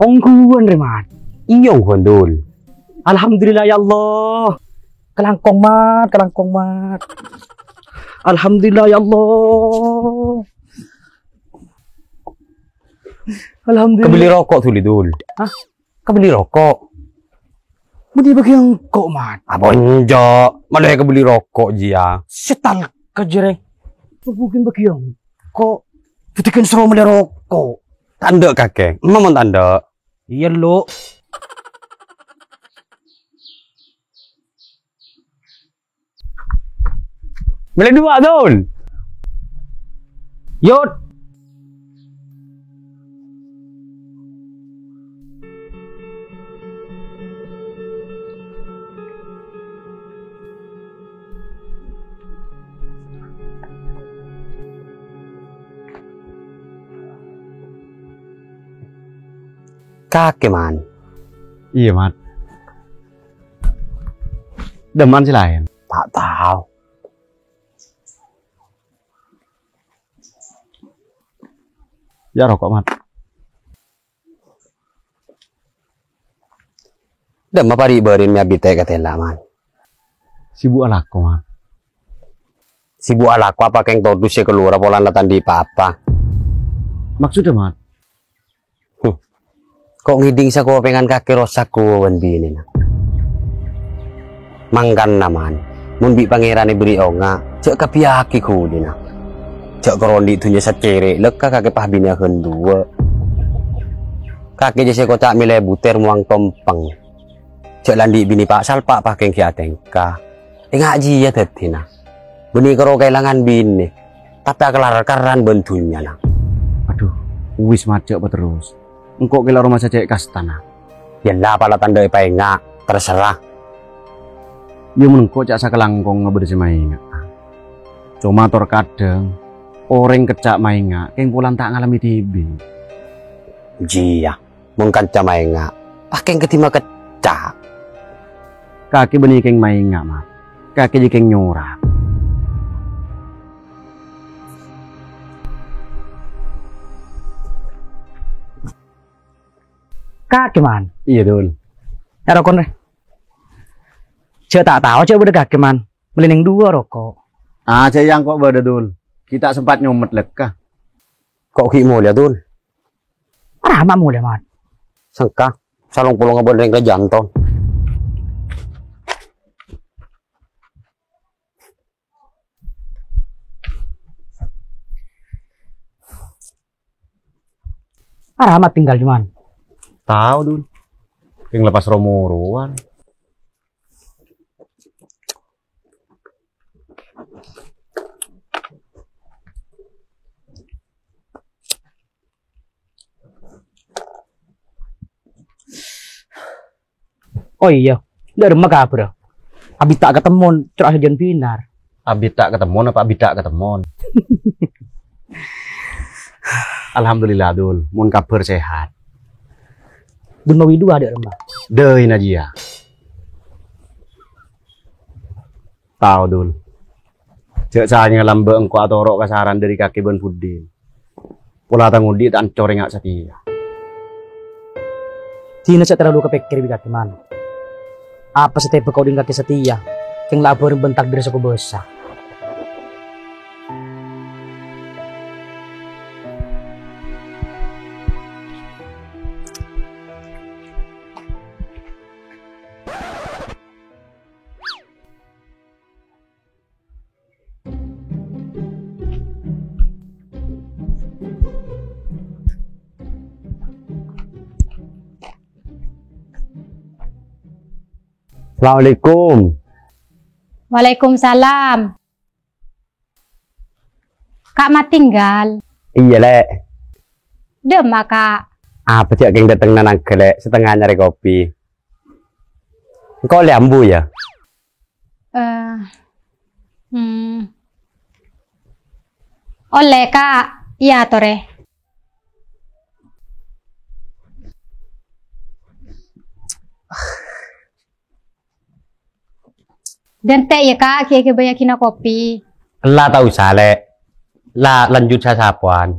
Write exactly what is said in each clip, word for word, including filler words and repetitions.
Ongghuwân, rè, Mat. Iyâ, ongghuwân, Dul. Alhamdulillah, ya Allah. Kalangkong, Mat, kalangkong, Mat. Alhamdulillah, ya Allah. Alhamdulillah. Kabelli roko', Dul, Dul. Hah? Kabelli roko'? Bânnè bâgi engko', Mat. Apa enjâ'? Malè kabelli roko' jiyâ. Setal ka jârèng. Bâgi bâgi engko'. Bhâdhi kan soro mellè roko'. Ta' endâ', kakè. Emma mon ta' endâ'. Iyâ, Lu. Mellè duwâ', Dul. Yot. Kakè, Man. Iyâ, Mat. Dâmman sè laèn? Ta' tao. Yâ, roko', Mat. Dâmma pari' bârin mè' abitè' katèla, Man. Sibu' alako, Mat. Sibu' alako apa kèng todus sè kalowara polana ta' andi' pa-apa? Maksoddhâ, Mat? Huh. Ko' ngèdhing sakopèngan kakè rosak kowa bân binèna. Mangkana, Man, mon bi' Pangèran èberri' onga', jhâ' kabiyâghi ghulina. Jhâ' karo andi' dhunnya sacèrè', lekka kakè pas binè aghân duwâ'. Kakè jhâ' sè koca' mèlè butèr mowang tompèng. Jhâ' la andi' binè pa'-salpa' pas kèng ghi' atèngka. Enga' jiyâ dhâddhina. Bânnè karo kaèlangan binè, tapè akalar-kalaran bân dhunnyana. Adhu, wis, Mat, jhâ' paterros. Engko' kèla aromasa cè' kastana. Yâ la, pala ta' endâ' èpaènga', terserah. Yâ, mon engko' ca' sakalangkongnga bâdâ sè maènga'a. Coma tor kadhâng, orèng kècca' maènga' kèng polana ta' ngalamè dhibi'. Jiyâ. Mon kanca maènga', pas kèng kadhi makècca'. Kakè bânnè kèng maènga', Mat. Kakè jiyâ kèng nyora. Kakè, Man. Iyâ, Dul. Yâ, rokon, rè. Jhâ' ta' tao jhâ' bâdâ kakè, Man. Mellè nèng duwâ' roko'. Ah, jhâ' engko' bâdâ, Dul. Ghi' ta' sempat nyomet lekka. Ko' ghi' molèya, Dul? Arapa molèya, Mat? Sengka, salong polo ngabân rèng ka janto. Arapa Mat tinggal, Man? Tao, Dul. Kèng lepas ro-morowan. Oh iyâ, dâ' remma kabhârrâ? Abit ta' katemmon, cora' sajân binar. Abit ta' katemmon apa abit ta' katemmon? Alhamdulillah, Dul, mon kabhâr sehat. Bun Mawi duwâ' dâ' remma? Dâ' ina jiyâ. Tao, Dul. Jhâ' saènga lambâ' engko' atoro' ka saran dâri kakè bân Buddin. Pola tang odi' ta' ancor enga' satèya. Dinah jhâ' terlalu kapèkkèr bi' kakè, Man. Apa sè tèbâ ka odhi'na kakè satèya, kèng la abhâreng bân takdir sè kobâsa. Assalamualaikum. Waalaikumsalam. Ka' Mat tinggal? Iyâ, Lè'. Dâ'emma, Ka'? Apa jhâ' kèng dâteng nangghâ, Lè', satengnga nyarè kopi. Engko' ollè ambu, yâ? Eh, hmm. Ollè, Ka'. Iyâ, torè. Dântè' yâ, Ka', ghi' èghâbâyyâghina kopi. Ella ta' osa, Lè'. La lanjut sasapowan.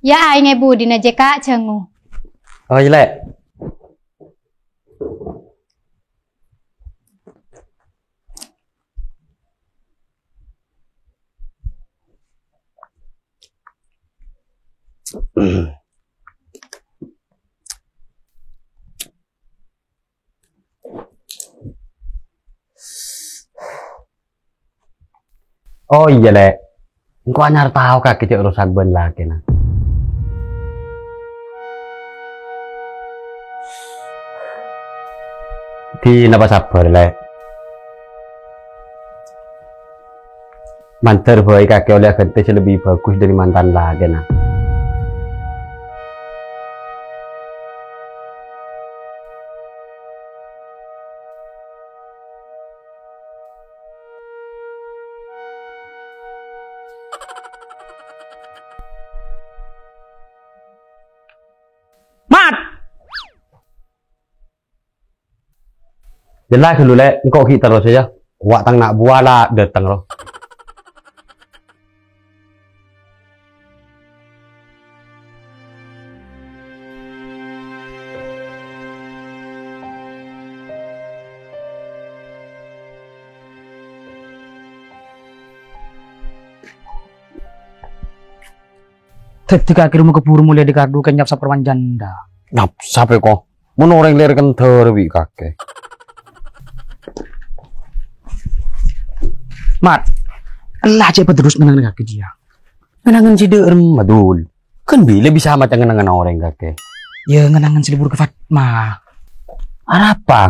Yâ, aèng è budina jiyâ, Ka', jhângo. Oh, iyâ, Lè'. Oh iyâ, Lè'. Engko' anyar tao kakè jhâ' orosan bân lakèna. Dinapa sabbhâr, Lè'. Mandhâr bhâi kakè ollè aghântè sè lebbi bhâghus dâri mantan lakèna. Mat! Jelas ghâllu, Lè', engko' ghi' terros, yâ. Wa' tang na' buwâ la dâteng, ro. Dhâddhi kakè roma kabhuru molè dâri kardhu kèng nyap saperman jhândhâ. Nyap sapè, ko? Mon orèng lèrèk kendhâr bi' kakè. Mat, ella jhâ' paterros ngen-ngengngen kakè jiyâ. Ngen-ngengngen sè dâ' remma, Dul. Kan bilâ bisa maca ngen-ngengngen orèng kakè. Yâ, ngen-ngengngen sè lebur ka Fatma. Arapa?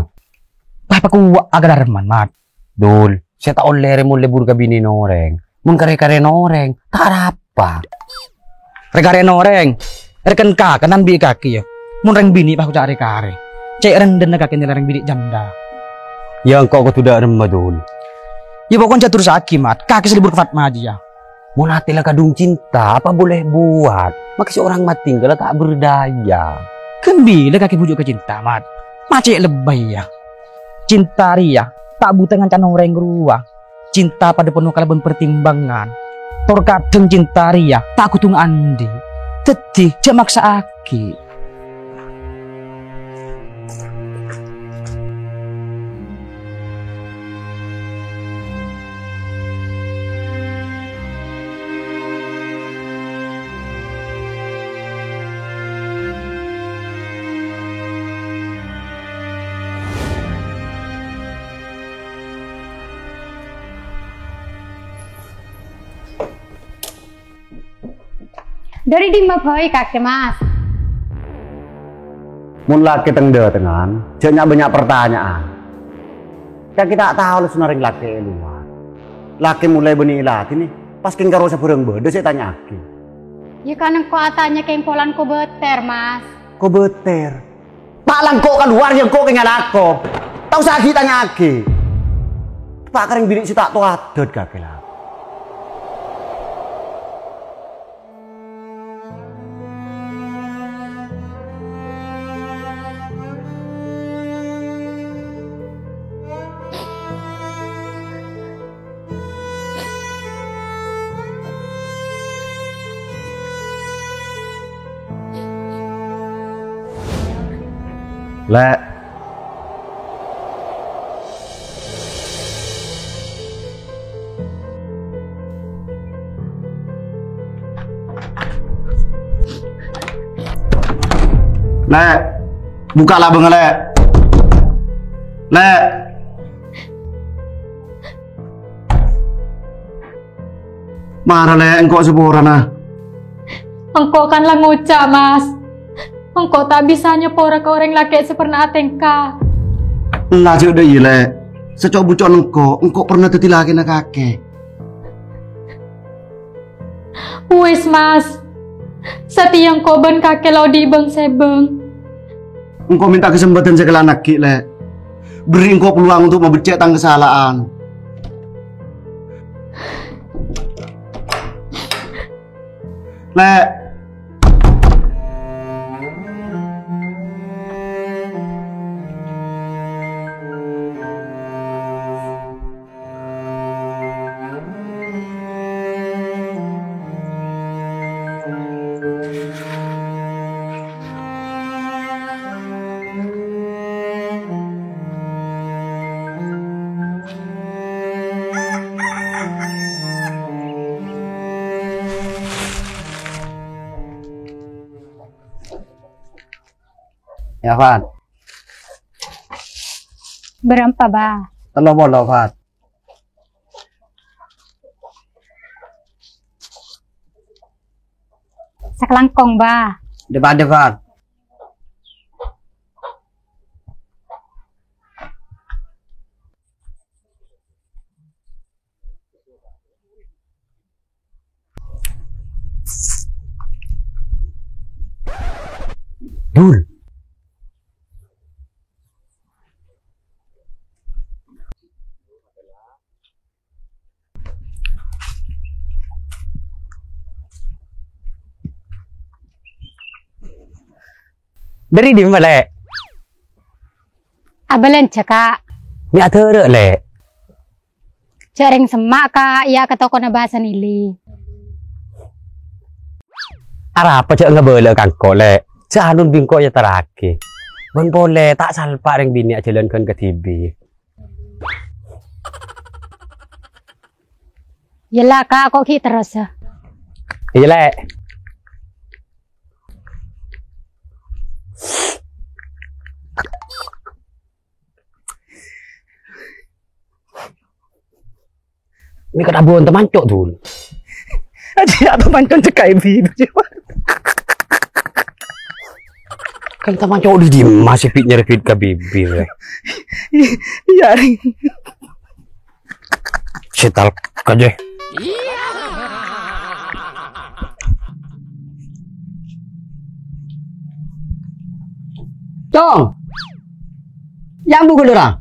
Wah, pakowa' ka dâ' remman, Mat. Dul, sè ta' ollè rè mon lebur ka binèna orèng. Mon ka rè-karèna orèng, ta' arapa. Rè-karèna orèng, rèken-kakenan bi' kakè, yâ. Mon rèng binè' pas koca' rè-karè. Cè' rendhenna kakè nèlè rèng binè' jhândhâ. Yâ, engko' kodhu dâ' remma, Dul. Yâ, pokokna jhâ' terrossaghi, Mat. Kakè sè lebur ka Fatma jiyâ. Mon atè la kadhung cinta, apa boleh buat? Makè sè orang mati la ta' berdaya. Ghân bilâ kakè bhuju' ka cinta, Mat? Ma' cè' lebbi, yâ. Cinta rèya ta' buta ngancan orèng rowa. Cinta padâ ponno kalabân pertimbangan. Tor kadhâng cinta rèya ta' kodhu ngaandi'. Dhâddhi, jhâ' maksa'aghi. Dâri dimma bhâi kakè, Mas? Mon lakè teng-dâtengan, jhâ' nya'-bânnya' partanya'an. Kakè ta' tao lebbhuna rèng lakè è lowar. Lakè molaè bânnè èladhinè, pas kèng karo sabhârâng bâdâ sè ètanya'aghi. Yâ kan engko' atanya kèng polana kobâtèr, Mas. Kobâtèr? Pa' la engko' kalowar, yâ engko' kèng alako. Ta' osa ghi' tanya'aghi. Pa' ka rèng binè' sè ta' tao adât kakè la. Lè'. Lè'. Bukka' labângnga, Lè'. Lè'. Mara, Lè', engko' saporana. Engko' kan la ngoca', Mas. Engko' ta' bisa nyapora ka orèng lakè' sè pernah atèngka. Ella jhâ' dâ' iyâ, Lè'. Saco'-buco'na engko', engko' pernah dhâddhi lakèna kakè. Wis, Mas. Satèya engko' bân kakè la odi' bâng-sèbâng. Engko' mènta kasempadhân sakalèan aghi', Lè'. Berri' engko' peluang untuk mabeccè' tang kasala'an. Lè'. Afat. Bârâmpa, Ba? Tello polo, Fat. Sakalangkong, Ba. Dhi-padhi, Fat. Dul. Dâri dimma, Lè'? Abâlânjhâ, Ka'. Mè' adârâ, Lè'? Jhâ' rèng semma', Ka', iyâ ka tokona Ba Sanili. Arapa jhâ' ngabâlâ ka engko', Lè'? Jhâ' anun bi' engko' èyaterraghi. Bân polè ta' salpa' rèng binè' ajhâlân ghân kadhibi'. Iyâ la, Ka', ko' ghi' terros, yâ. Iyâ, Lè'. Ini kata buan teman cok dul. Aja ya teman cok cekai bibir. Kan teman cok di, di masih pit nyerepit ke bibir. Iya, Ring. Setal aja. Cong. Yang buku dora.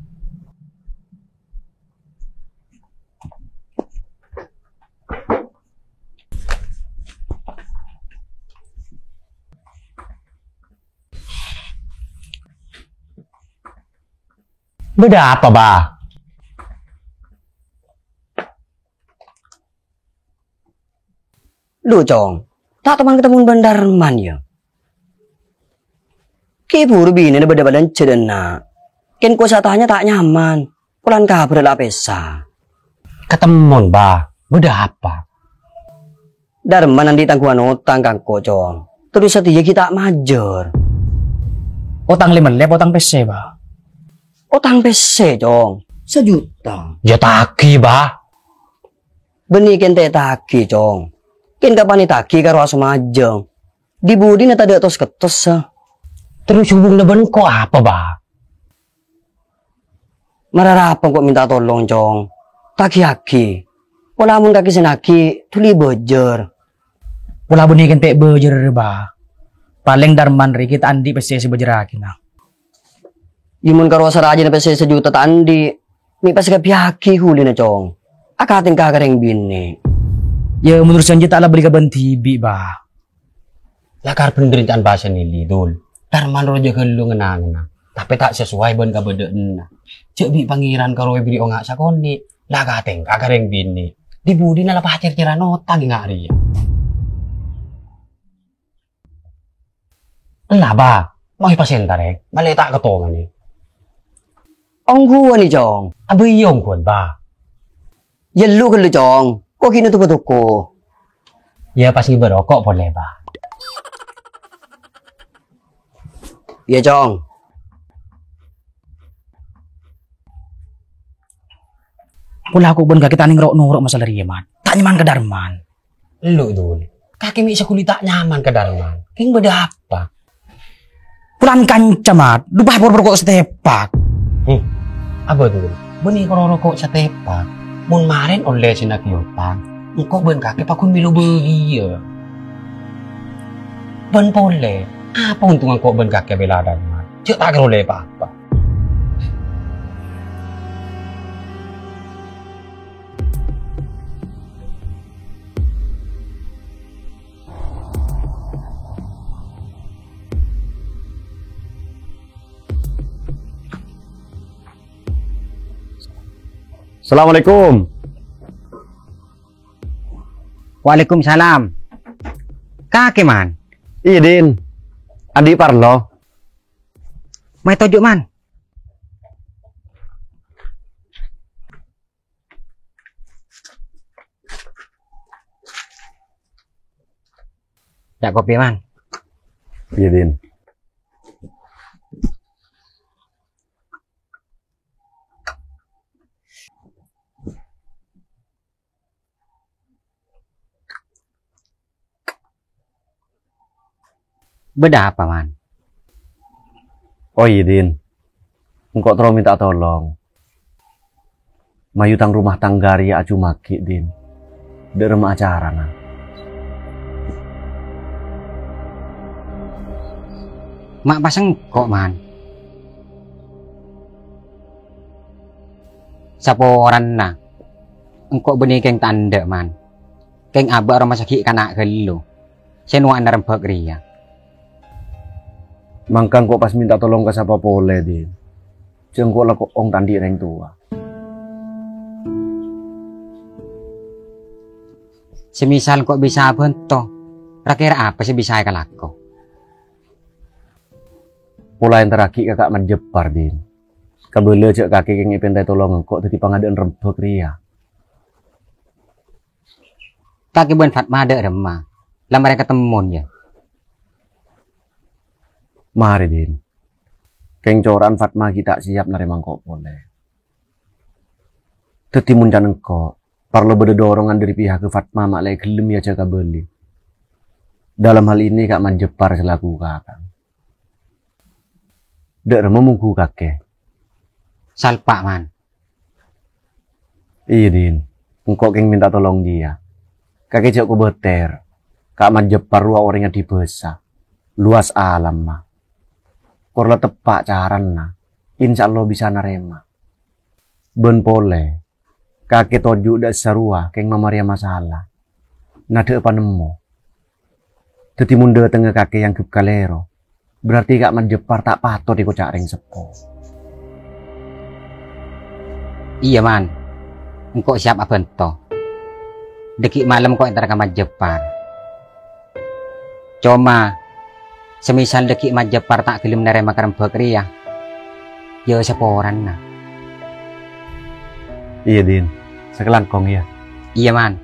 Bâdâ apa, Ba? Dhu, Cong, ta' toman-ketoman bân Darman, yâ? Ghi' buru binèna bâdâ bâlânjhâ dâ' enna'. Kèng ko satanya ta' nyaman, polana kabhârrâ la pèssa. Katemmon, Ba. Bâdâ apa? Darman andi' tanggungan otang ka engko', Cong. Terros satèya ghi' ta' majâr. Otang lè-mellè apa otang pèssè, Ba? Otang pèssè, Cong. Sajuta. Yâ tagi, Ba. Bânnè kèng ta' ètagi, Cong. Kèng kapan ètagi karo asomajâng. Di-budina tadâ' tos-kettossa. Terros hubunganna bân engko' apa, Ba? Mara arapa engko' mènta tolong, Cong. Tagiyâghi. Pola mon kakè sè nagi, dhuli bâjâr. Pola bânnè kèng ta' bâjâr, Ba. Palèng Darman rèya ghi' ta' andi' pèssè sè bâjârraghinah. Yâ, mon karo sarajâna pèssè sajuta ta' andi', mè' pas èkabbhiyâghi ghulina, Cong. Akatèngka ka rèng binè'. Yâ, mon urusan jâ' ta' la bâli ka bân dhibi', Ba. La kar bhendher ca'na Ba Sanili, Dul. Darman rowa jâ' ghâllu ngen-angenna, tapè ta' sasoway bân kabâdâ'ânna. Jâ' bi' Pangèran karo èberri' onga' sakonè', la akatèngka ka rèng binè'. Di-budina la pacer-ceran otang enga' rèya. Ella, Ba, mau èpasèntarè, malè ta' katomanè. Ongghuwân, Cong. Abâ iyâ ongghuwân, Ba. Yâ, lu ghâllu, Cong. Ko' ghi' notobâ toko. Yâ, pas ngibâ roko' polè, Ba. Iyâ, Cong. Pola ko' bân kakè ta' nèng ro'-noro' masalah rèya, Mat. Ta' nyaman ka Darman. Elu, Dul. Kakè mè' saghuli ta' nyaman ka Darman. Kèng bâdâ apa? Polana kanca, Mat. Dupa poro-poro ko' satepak. Hmm. Abâ, Dul. Bânnè karo roko' satepak. Mon marèn ollè sè nagi otang, engko' bân kakè paggun mèlo bâgiyâ. Bân polè, apa ontongnga engko' bân kakè abhilâ Darman? Jâ' ta' karolè pa-apa. Assalamualaikum. Waalaikumsalam. Kakè, Man? Iyâ, Din. Andi' parlo. Mayu toju', Man. Yâ, kopi, Man. Iyâ, Din. Bâdâ apa, Man? Oh iyâ, Din. Engko' terro mènta tolong. Mayu tang rumah tangga rèya ajhumaghi, Din. Dâ' remma acarana? Ma' pas engko', Man. Saporana, engko' bânnè kèng ta' endâ', Man. Kèng abâ' aromasa ghi' kana' ghâllu sè nowa'ana rembhâk rèya. Mangka engko' pas mènta tolong ka sapa polè, Din? Jhâ' engko' la ko'ong ta' andi' rèng towa. Sè misal engko' bisa abhânto, ra-kèra apa sè bisa èkalako? Pola èntarraghi ka Ka' Mat Jeppar, Din. Kabâlâ jhâ' kakè kèng èpèntaè tolong engko' dhâddhi pangadâ'ân rembhâk rèya. Kakè bân Fatma dâ' remma, la marè katemmo, yâ? Marè, Din. Kèng cora'an Fatma ghi' ta' siap narèma engko' polè. Dhâddhi mon can engko', parlo bâdâ dorongan dâri pihakka Fatma ma' la èghellem èajhâk abâli. Dalam hal ini, Ka' Mat Jeppar selaku kakang. Dâ' remma mongghu kakè? Salpa', Man. Iyâ, Din. Engko' kèng mènta tolong jiyâ. Kakè jhâ' kobâtèr. Ka' Mat Jeppar rowa orèngnga dibâsa. Luas alamma. Kor la teppa' carana. Insya Allah bisa narèma. Bân polè, kakè toju' dâ' essa rowa kèng mamarèya masala. Nadhâ' panemmo. Dhâddhi mon dâtengnga kakè èangghep kalèro, berarti Ka' Mat Jeppar ta' patot èkoca' rèng seppo. Iyâ, Man. Engko' siap abhânto. Dâgghi' malem engko' èntar ka Mat Jeppar. Coma, sè misal dâgghi' Mat Jeppar ta' ghellem narèma ka rembhâk rèya, yâ saporana. Iyâ, Din. Sakalangkong, yâ. Iyâ, Man.